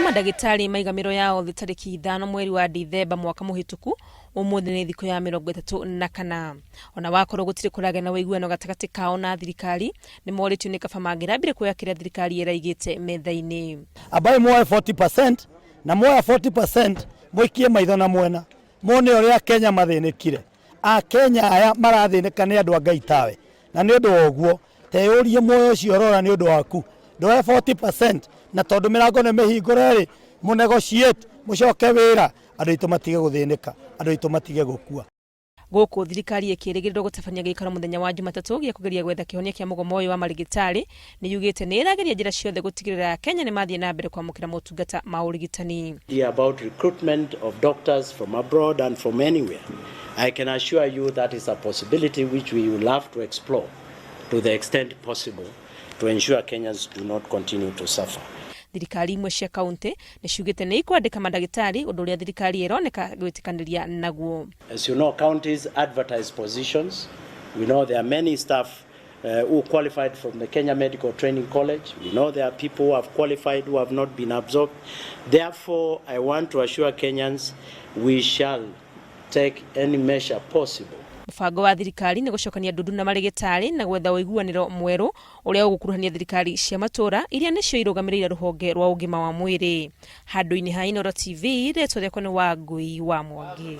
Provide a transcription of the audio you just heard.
Mandagĩtarĩ maiga mĩro yao thĩ tarĩki 5 mweri wa Dithemba mwaka mũhĩtũku, ũmũthĩ nĩ thikũ ya 34. Ona wakorwo gũtirĩ kũragĩa na ũiguano gatagatĩ kao na thirikari, nĩ morĩtio nĩ kaba mangĩrambire kuoya kĩrĩa thirikari ĩraigĩte metha-inĩ. Ambai muoe 40% na muoya 40% mũikie maitho na mwena muone ũrĩa Kenya mathĩnĩkire. Akenya aya marathĩnĩka nĩ andũ a Ngai tawe, na nĩ ũndũ wa ũguo teyũrie muoyo ũcio ũrora nĩ ũndũ waku, ndoe 40% na tondũ mĩrango nĩ mĩhingũre rĩ, mũ negotiate mũcoke wĩra, andũ aitũ matige gũthĩnĩka, andũ aitũ matige gũkua. Gũkũ thirikari ĩkĩrĩgĩrĩrwo gũtabania gĩikaro mũthenya wa Jumatatũ gĩa kũgeria gwetha kĩhonia kĩa mũgomo ũyũ wa marigitari, nĩ yugĩte nĩ ĩrageria njĩra ciothe gũtigĩrĩra Kenya nĩ mathiĩ na mbere kwamũkĩra motungata ma ũrigitani. About recruitment of doctors from abroad and from anywhere. I can assure you that is a possibility which we will have to explore to the extent possible to ensure Kenyans do not continue to suffer. Thirikari imwe cia kaunti nĩ ciugĩte nĩ ikwandĩka mandagĩtarĩ, ũndũ ũrĩa thirikari ĩroneka gwĩtĩkanĩria naguo. As you know, counties advertise positions. We know there are many staff who qualified from the Kenya Medical Training College. We know there are people who have qualified who have not been absorbed. Therefore, I want to assure Kenyans we shall take any measure possible. Mũbango wa thirikari nĩ gũcokania ndundu na marĩgĩtarĩ na gwetha ũiguanĩro mwerũ ũrĩa ũgũkuruhania thirikari cia matũra iria nĩcio irũgamĩrĩire rũhonge rwa ũgima wa mwĩrĩ. Handũ-inĩ ha Inooro TV, rĩtwa rĩakwa nĩ Wangui wa Mwangi.